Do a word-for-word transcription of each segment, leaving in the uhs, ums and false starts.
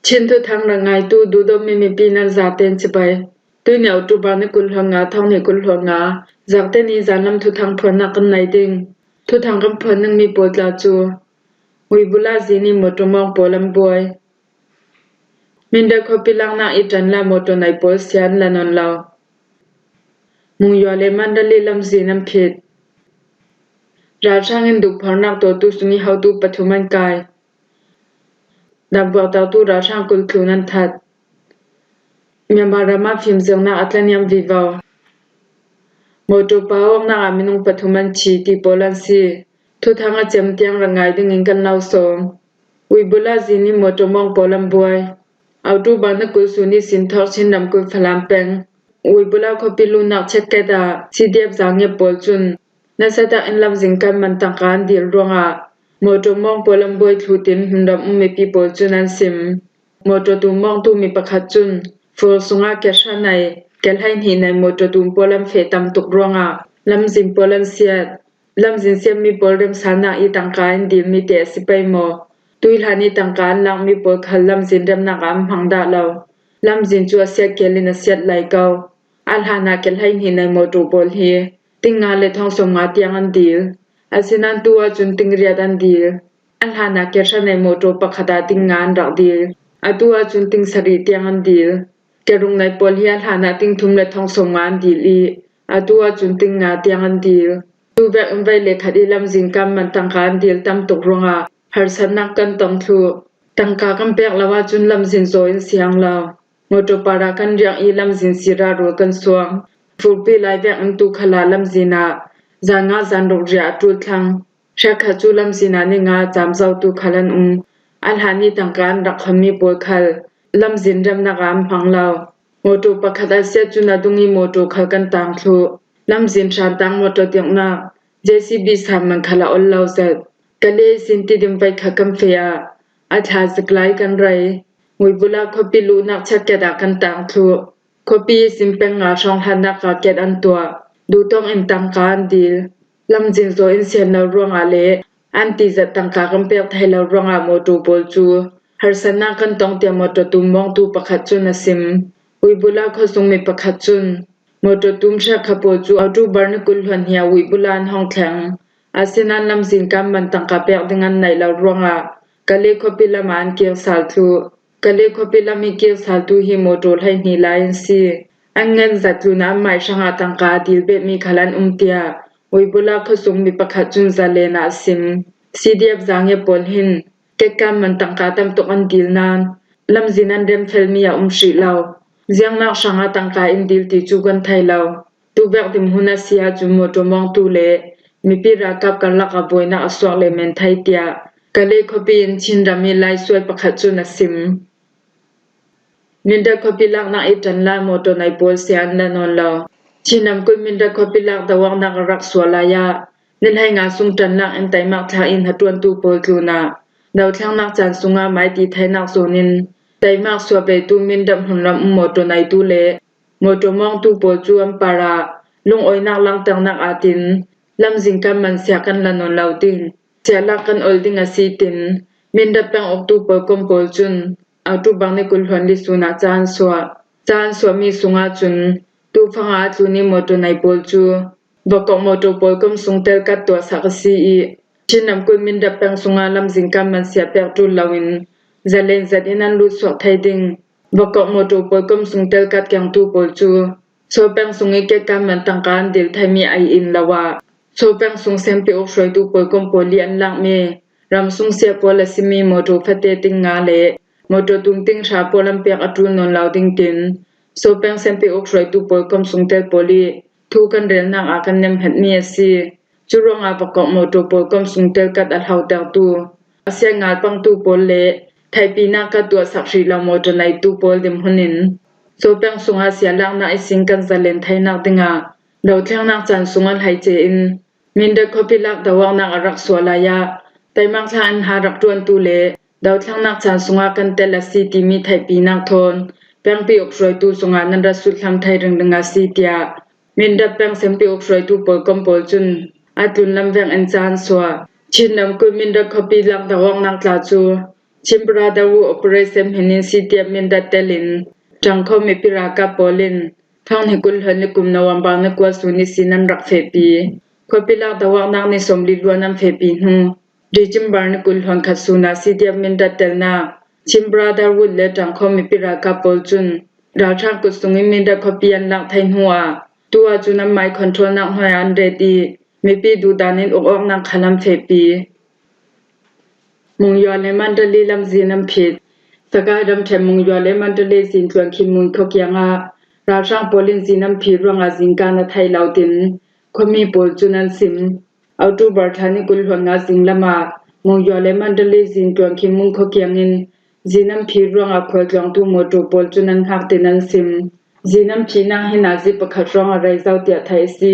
Chin thuthang rak ngaitu duhdawtmi mipi nan zaten cibai. Tuini October ni kul hluan nga, thawng ni kul hluan nga, zakte ni zanlam thuthang phuannak kan nei ding. Thuthang kan phuan dingmi pawl tla cu Uibula zini motor mawng pawl an buai. Mindat khuapi laknak i ṭan lai motor nei pawl sia an la nawn lo. Mungyua le Mandalay lamzin an phit. Ralhrang in duhpharnak tawtu sung i hotu pathum an kai. Dambuak tawtu ralhrang kul tlun an that. Myanmar ram ah fimzirnak a tla niam vivo. Motor pa awknak ah minung pathum an thi ti pawl an si. Thuthang a cem tiang rak ngai dingin kan lo sawm. Uibula zini motor mawng pawl an buai. October ni kul sun ihsin thawk Chin ramkulh Falam peng Uibula khuapi luhnak checkgate ah C D F Zangiat pawl cun nasa tak in lamzin kan man tangka an dil ruangah motor mawng pawl an buai thluh tin hmunram um mipi pawl cun an sim. Motor tum mawngtu mi pakhat cun fur sungah kehra nei, kehleihnih nei motor tum pawl an feh tam tuk ruangah lamzin pawl an siat. Lamzin siatmi pawl remsalnak i tangka in dilmi te a si pei maw? Tuihlan i tangka an lakmi pawl khal lamzin remnak ah an hmang dah lo. Lamzin cu a siat kel in a siat lai ko. A hlanah kehleihnih nei motor pawl hi ting nga le thawng sawm nga tiang an dil. Asinain tu ahcun ting riat an dil. A hlanah kehra nei motor pakhat ah ting nga an rak dil. Atu ahcun ting sarih tiang an dil. Kerung nei pawl hi a hlanah ting thum le thawng sawm nga an dil i, atu ahcun ting nga tiang an dil. Tuvek in vei le khat i lamzin kan man tangka an dil tam tuk ruangah harsatnak kan tong thluh. Tangka kan pek lo ahcun lamzin zaw in siang lo. Motor park ah kan riang i lamzin sira rawl kan suang. Furpi lai vek in tu khal ah lamzin ah zan nga zan ruk riah a ṭul thlang. Hrekkhat cu lamzin ah ni nga cam zotu khal an um. A hlan i tangka an rak khonmi pawl khal lamzin remnak ah an hmang lo. Motor pakhat a siat cun a dung i motor khal kan tang thluh. Lamzin hran tang motor tirhnak J C B san man khal a ol lo zet. Ka le sin tidim vei khat kan feh ah a thla zik lai kan rei. Uibula khuapi luhnak checkgate ah kan tang thluh. Khuapi ihsin peng nga hrawng hlannak ah ket an tuah. Duhtawng in tangka an dil. Lamzin zaw in sian lo ruangah le an tizat tangka kan pek thei lo ruangah motor pawl cu harsatnak kan tong tiah motor tum mawngtu pakhat cun a sim. Uibula khuasungmi pakhat cun motor tum hrekkhat pawl cu October ni kul hluan hnih ah Uibula an hong thleng. Asinain lamzin kan man tangka pek ding an neih lo ruangah Kale khuapi lam ah an kir sal thluh. Kale khuapi lam i kir saltu hi motor hleihnih lai an si. An ngan zat tlun ah anmai hrangah tangka a dil behmi khal an um tiah Uibula khuasungmi pakhat cun zalen ah a sim. C D F Zangiat pawl hin kekkan man tangka tam tuk an dil nain lamzin an remfelmi a um hrih lo. Ziangnak hrangah tangka in dil ti cu kan thei lo. Tuvek dinhmun a si ahcun motor mawngtu le mipi ralkap karlak ah buainak a suak le men thai tiah Kale khuapi in Chin ram i laisuai pakhat cun a sim. Mindat khuapi laknak i ṭan lai motor nei pawl sia an la nawn lo. Chin ramkulh Mindat khuapi lak doawknak a rak suah lai ah ni hleinga sung ṭanlak in teimak thlak in hnaṭuantu pawl tlunah dothlennak caan sungah maiti theinak zawn in teimak suah veitu Mindat hmunram um motor neitu le motor mawngtu pawl cu an parah lungawinak langhternak aatin lamzin kan man sia kan la nawn lo ding, siahlak kan ol ding a si tin Mindat peng uktu pawlkom pawl cun October ni kul hluan li sun ah ca an suah. Ca an suahmi sungah cun tufang ah a tlun i motor nei pawl cu Vokok motor pawlkom sung telkat tuahsak a si i Chin ramkulh Mindat peng sungah lamzin kan man sia pek ṭul loin zalen zat in an lut suak thei ding. Vokok motor pawlkom sung telkat kengtu pawl cu Sopeng sung i kekkan man tangka an dil theimi ei in lo ah Sopeng sung senpi uk hruaitu pawlkom pawl i an lakmi ramsung siah pawl a simi motor fate ting nga le motor tum ting hra pawl an pek a ṭul nawn lo ding tin Sopeng senpi uk hruaitu pawlkom sung tel pawl i thu kan relnak ah kan nemhngetmi a si. Cu ruangah Vokok motor pawlkom sung telkat a hlotertu a siangal pangtu pawl le theihpinak ka tuahsak hrih lo motor neitu pawl dinhmun in Sopeng sungah siahlaknak ihsin kan zalen theinak dingah dothlennak caan sung a hleice in Mindat khuapi lak doawknak a rak suah lai ah teimak thlak in hna rak ṭuantu le dothlennak caan sungah kan tel a si timi theihpinak thawn pengpi uk hruaitu sungah nan rak sulhlam thei ringring a si tiah Mindat peng senpi uk hruaitu pawlkom pawl cun a tlunlam veng in ca an suah. Chin ramkulh Mindat khuapi lak doawknak tla cu Chin Brotherhood Operation hminin C T F Mindat telin Tangkhawm mipi ralkap pawl in thawng hnih kul hluan ni kum November ni kua sun ni sin an rak fehpi. Khuapi lak doawknak ni sawmli luan an fehpi hnu December ni kul hluan khat suna C T F Mindat telnak Chin Brotherhood le Tangkhawm mipi ralkap pawl cun ralhrang kut sungin Mindat khuapi an lak thei hnu ah tu ah cun an mind controlnak hnuai ah an ret i mipi duhdan in uk awknak khal an fehpi. Mungyaw le Mandalay lam zin an phit. Sagaing ramṭhen Mungyaw le Mandalay zin tluan khin Mun khua kiangah ralhrang pawl in zin an phit ruangah zingka na theih lo tin khuami pawl cun an sim. October thla ni kul hluan nga zinglam ah Mungyaw le Mandalay zin tluan khin Mun khua kiangin zin an phit ruangah khualtluangtu mawṭaw pawl cun an hngak tin an sim. Zin an phitnak hi nazi pakhat ruang a rei zo tiah theih a si.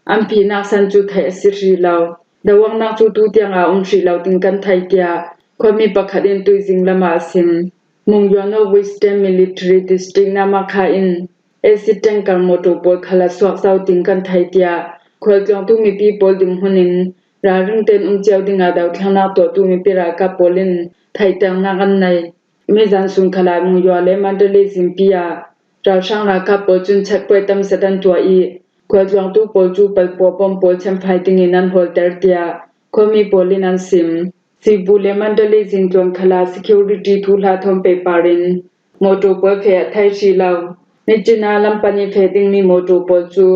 An phitnak san cu theih a si hrih lo. Doawknak cu tu tiang ah um hrih lo ding kan thei tiah khuami pakhat in tuizing lam ah a sim. Mungyaw North Western Military District Namakha in acid tanker mawṭaw pawl khal a suak zo ding kan thei tiah khualtluangtu mipi pawl dinhmun in ralring tein um cio dingah dothlennak tuahtu mipi ralkap pawl in theihternak an nei. Mizan sun khal ah Mungyaw le Mandalay zingpi ah ralhrang ralkap pawl cun checkpoint tam zet an tuah i khualtluangtu pawl cu palpua bom pawl chemfai dingin an hawlter tiah khuami pawl in an sim. Sibu le Mandalay zingtluan khal ah security thuhla thawn pehpar in mawṭaw pawl feh a thei hrih lo. Myitkyina lam pan i feh dingmi mawṭaw pawl cu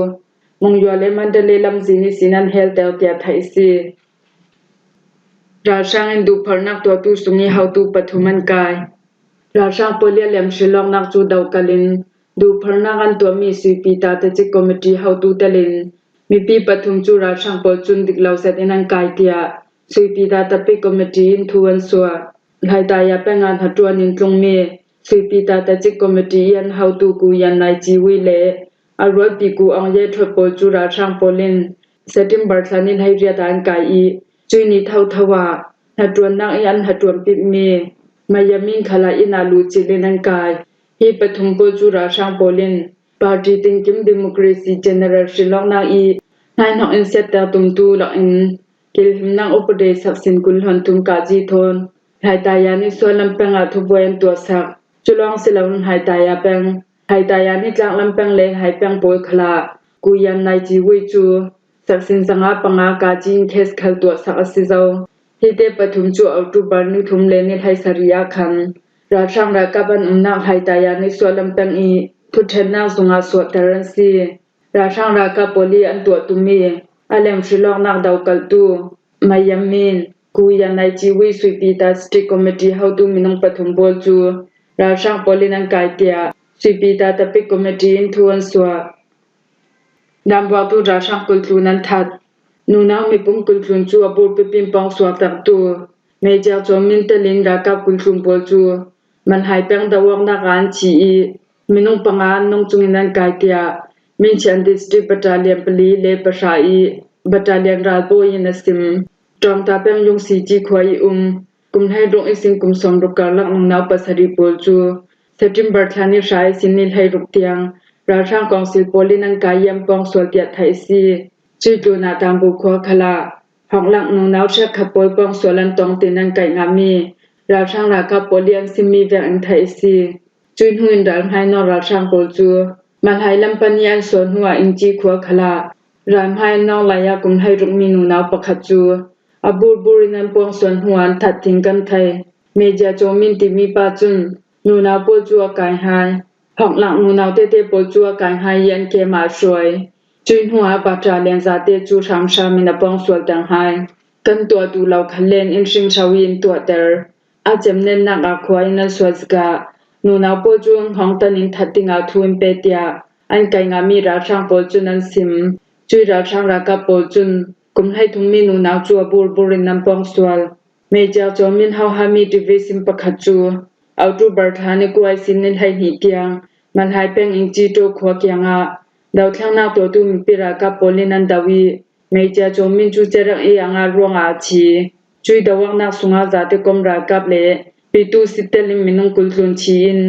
Mungyaw le Mandalay lamzin ihsin an helter tiah theih a si. Ralhrang in duhpharnak tuahtu sung i hotu pathum an kai. Ralhrang pawl i a lem hrilawknak cu dokalh in duhpharnak an tuahmi Suipi Tatacik Committee hotu telin mipi pathum cu ralhrang pawl cun dik lo zet in an kai tiah Suipi Tatacik Committee in thu an suah. Hlaitaya peng ah hnaṭuan in tlungmi Suipi Tatacik Committee i an hotu Ku Yan Nai Ci Wei le a rualpi Ku Aung Ye Thot pawl cu ralhrang pawl in September thla ni hleiriat ah an kai i cuih ni thotho ah hnaṭuannak i an hnaṭuanpitmi Mayamin khal ah inn ah luhcilh in an kai. Hi pathum pawl cu ralhrang pawl in party tinkim democracy general hrilawknak i hnaihnok in siatter tumtu lakin kilhimnak upadi saksin kul hluan thum kah ci thawn Hlaitaya ni sual lam peng ah thubuai an tuahsak. Culawng si loin Hlaitaya peng, Hlaitaya ni tlak lam peng le Hlai peng pawl khal ah Ku Yan Nai Ci Wei cu saksin zanga panga kah ci in case khal tuahsak a si zo. Hite pathum cu October ni thum le ni hleisarih ah khan ralhrang ralkap an umnak Hlaitaya ni sual lam peng i thuṭhennak zung ah suahter an si. Ralhrang ralkap pawl i an tuah tummi a lem hrilawknak dokalhtu Mayamin, Ku Yan Nai Ci Wei Suipi Tatacik Committee hotu minung pathum pawl cu ralhrang pawl in an kai tiah Suipi Tatacik Committee in thu an suah. Dambuaktu ralhrang kultlun an that. Nunau mipum kultlun cu a burpip in pawngsualtertu Major Chaw Min telin ralkap kultlun pawl cu Malhai peng doawknak ah an thi i minung panga an nung cungin an kai tiah Minchian District Battalion pali le pahra i Battalion ralbawi in a sim. Ṭawngta peng Lungsi Ci khua i um kum hleiruk ihsin kum sawmruk karlak nunau pasarih pawl cu September thla ni hra ihsin ni hleiruk tiang ralhrang kawngsil pawl in an kai i an pawngsual tiah theih a si. Cuih tlunah Tangbu khua khal ah Hawnglang nunau hrekkhat pawl pawngsual an tong tin an kaih ngahmi ralhrang ralkap pawl i an simmi vek in theih a si. Cuih hnu in ralhmai nawng ralhrang pawl cu Malhai lam pan i an sual hnuah Ingci khua khal ah ralhmai an nawng lai ah kum hleirukmi nunau pakhat cu a burbur in an pawngsual hnuah an that ding kan thei. Major Chaw Min timi pa cun nunau pawl cu a kai hai. Hawnglang nunau tete pawl cu a kai hai i an kem ah a hruai. Cuih hnuah Battalion zate cu hramhram in a pawngsualter hai. Kan tuah duh lo khan len in hringhro i in tuahter. A cemnennak ah khua in an sual zikah nunau pawl cu hngawngtan in that dingah thu in pe tiah an kai ngahmi ralhrang pawl cun an sim. Cuih ralhrang ralkap pawl cun kum hleithummi nunau cu a burbur in an pawngsual. Major Chaw Min hohami Division pakhat cu October thla ni kua ihsin ni hleihnih tiang Malhai peng Ingci Ṭaw khua kiangah dothlennak tuahtu mipi ralkap pawl in an do i Major Chaw Min cu cerek i a ngat ruangah a thi. Cuih doawknak sungah zate kom ralkap le pitu sitel in minung kultlun thi in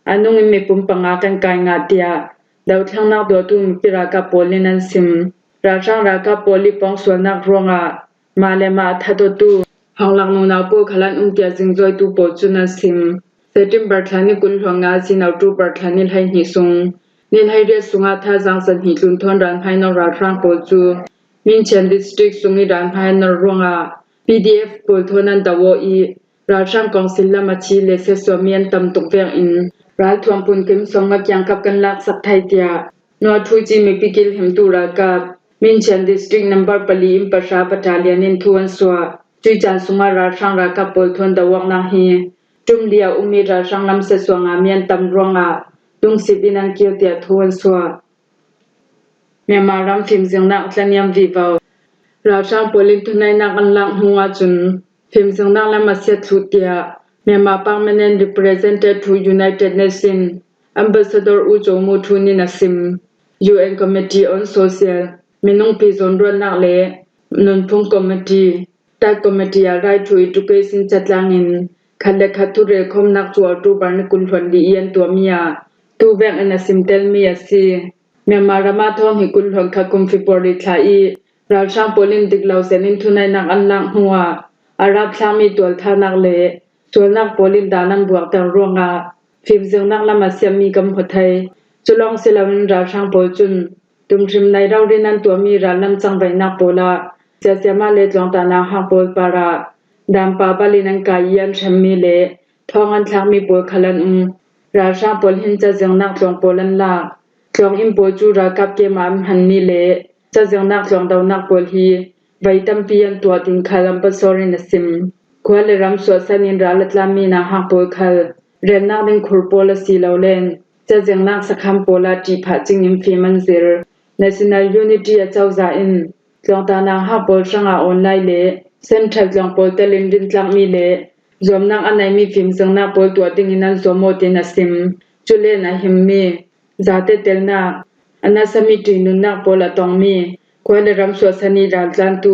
a nung in mipum panga kan kai ngah tiah dothlennak tuahtu mipi ralkap pawl in an sim. Ralhrang ralkap pawl i pawngsualnak ruangah mah le mah a that awtu Thonglak nunau pawl khal an um tia zingzawitu pawl cun an sim. September thla ni kul hluan nga sin October thla ni hleihnih sung, ni hleiriat sungah thazaang zahnih tlun thawn ralhmai nor ralhrang pawl cu Minchian district sung i ralhmai an nor ruangah P D F pawl thawn an do aw i, ralhrang kawngsil lam a thi le siatsuahmi an tam tuk vekin ralthuam pun kim sawmnga kiangkap kan laksak thai tiah Nuathu ci mipi kilhimtu ralkap Minchian district number pali in pahra battalion in thu an suah. Cuih caan sungah ralhrang ralkap pawl thawn do awknak hi ṭum li a um i ralhrang lam siatsuah ngami an tam ruangah lungsip in an kir tiah thu an suah. Myanmar ram fimzirnak tlaniam vivo. Ralhrang pawl in thuneihnak an lak hnu ahcun fimzirnak lam a siat thluh tiah Myanmar Permanent Representative to United Nations, Ambassador U Kyaw Moe Tun in a sim. U N Committee on Social, minungpi zawnruahnak le nunphung committee, tat committee ah Right to Education catlangin khat le khat thurel khawmnak cu October ni kul hluan li i an tuahmi ah tu vekin a simtelmi a si. Myanmar ram ah thawng hi kul hluan khat kum February thla i ralhrang pawl in dik lo zet in thuneihnak an lak hnu ah a rapthlakmi tualthanak le sualnak pawl in dan an buakter ruangah fimzirnak lam a siatmi kan hmu thei. Cu lawng si loin ralhrang pawl cun tumhrim nei rori in an tuahmi rallam cangvaihnak pawl ah siasiama le tlawngtahnak hak pawl parah dampa bal in an kai i an hremmi le thawng an thlakmi pawl khal an um. Ralhrang pawl hin cazirnak tlawng pawl an lak. Tlawng inn pawl cu ralkap kem ah an hmanmi le cazirnak tlawng donak pawl hi vei tampi an tuah ding khal Ambassador in a sim. Khua le ram suahsan in ral a tlanmi nauhak pawl khal relnak ding khur pawl a si lo len cazirnak sakhan pawl ah ṭih phah cingin fim an zir. National Unity acozah in tlawngtahnak hak pawl hrangah online le central tlawng pawl telin rintlakmi le zuamnak a neimi fimzirnak pawl tuah dingin an zuam aw tiin a sim. Cu len a himmi zate telnak, a nasami ṭih nunnak pawl a tongmi khua le ram suahsan i raltlantu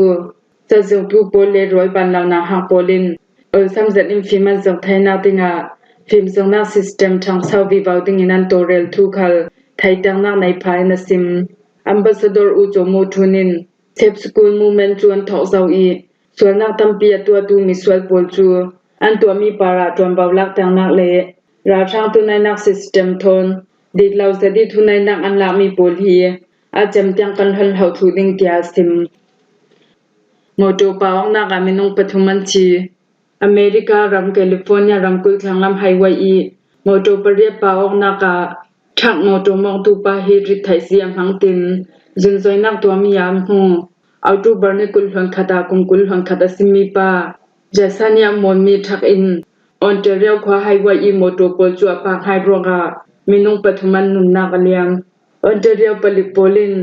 cazirtu pawl le rualban lo nauhak pawl in olsam zet in fim an zir theinak dingah fimzirnak system ṭhangso vivo dingin an tawlrel thu khal theiternak nei pha in a sim. Ambassador U Kyaw Moe Tun in Safe School Movement cu an thawk zo i sualnak tampi a tuahtu misual pawl cu an tuahmi parah ṭuanvo lakternak le ralhrang thuneihnak system thawn dik lo zet i thuneihnak an lakmi pawl hi a cem tiang kan hlonhlo thluh ding tiah a sim. Mawṭaw pau awknak ah minung pathum an thi. America ram California ramkulh thlanglam highway i mawṭaw pariat pau awknak ah truck mawṭaw mawngtu pa hi rittheih si a hmang tin zunzawinak tuahmi ah an hmu. October ni kul hluan khat ah kum kul hluan khat a simi pa Jasania Monmi truck in Ontario khua highway i mawṭaw pawl cu a pah hngai ruangah minung pathum an nunnak a liam. Ontario palik pawl in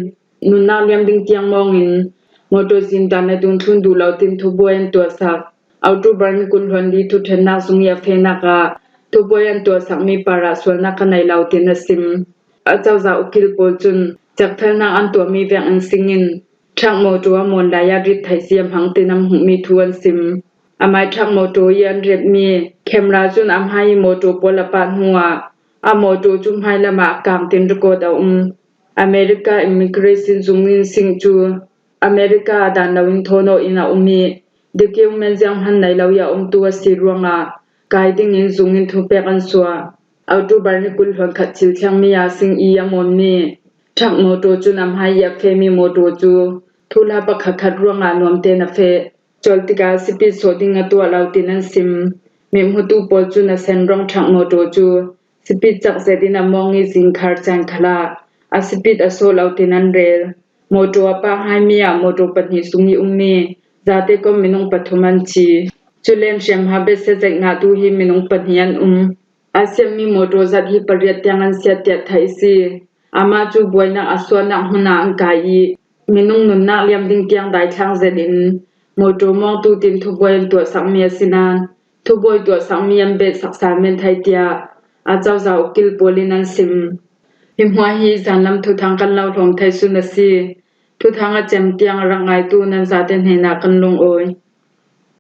nunnak liam ding tiang mawngin mawṭaw zin dan a dungthlun duh lo tin thubuai an tuahsak. October ni kul hluan li thuṭhennak zung i a fehnak ah thubuai an tuahsakmi parah sualnak ka nei lo tin a sim. Acozah ukil pawl cun cekfelnak an tuahmi vekin singin truck mawṭaw a mawn lai ah rittheih si a hmang tin an hmuhmi thu an sim. Amai truck mawṭaw i an repmi camera cun a hmai i mawṭaw pawl a pah hnuah a mawṭaw cu hmailam ah a kang tin record a um. America immigration zung in sing cu America ah dan loin thawn aw in a um i, document zianghman nei lo i a umtu a si ruangah kai dingin zung in thupek an suah. October ni kul hluan khat thil thlengmi ah sing i a mawnmi truck mawṭaw cun a hmai i a fehmi mawṭaw cu thuhla pakhatkhat ruangah nuam tein a feh. Colh tikah speed sawh ding a tuah lo tin an sim. Mithmutu pawl cun a sen rong truck mawṭaw cu speed cak zet in a mawng i zingkhar caan khalah a speed a sawh lo tin an rel. Mawṭaw a pah hmaimi ah mawṭaw pahnih sung i ummi zate kom minung pathum an thi. Cu len hriamhma besia zeih ngahtu hi minung pahnih an um. A siatmi mawṭaw zat hi pariat tiang an siat tiah theih a si. Amah cu buainak a suahnak hmun ah an kai i, minung nunnak liam ding tiang daithlang zet in mawṭaw mawngtu tin thubuai an tuahsakmi a si nain, thubuai tuahsakmi an belhsak sal men thai tiah acozah ukil pawl in an sim. Hi hmuah hi zanlam thuthang kan lo hrawm thei sun a si. Thuthang a cem tiang a rak ngaitu nan zate hnenah kan lungawi.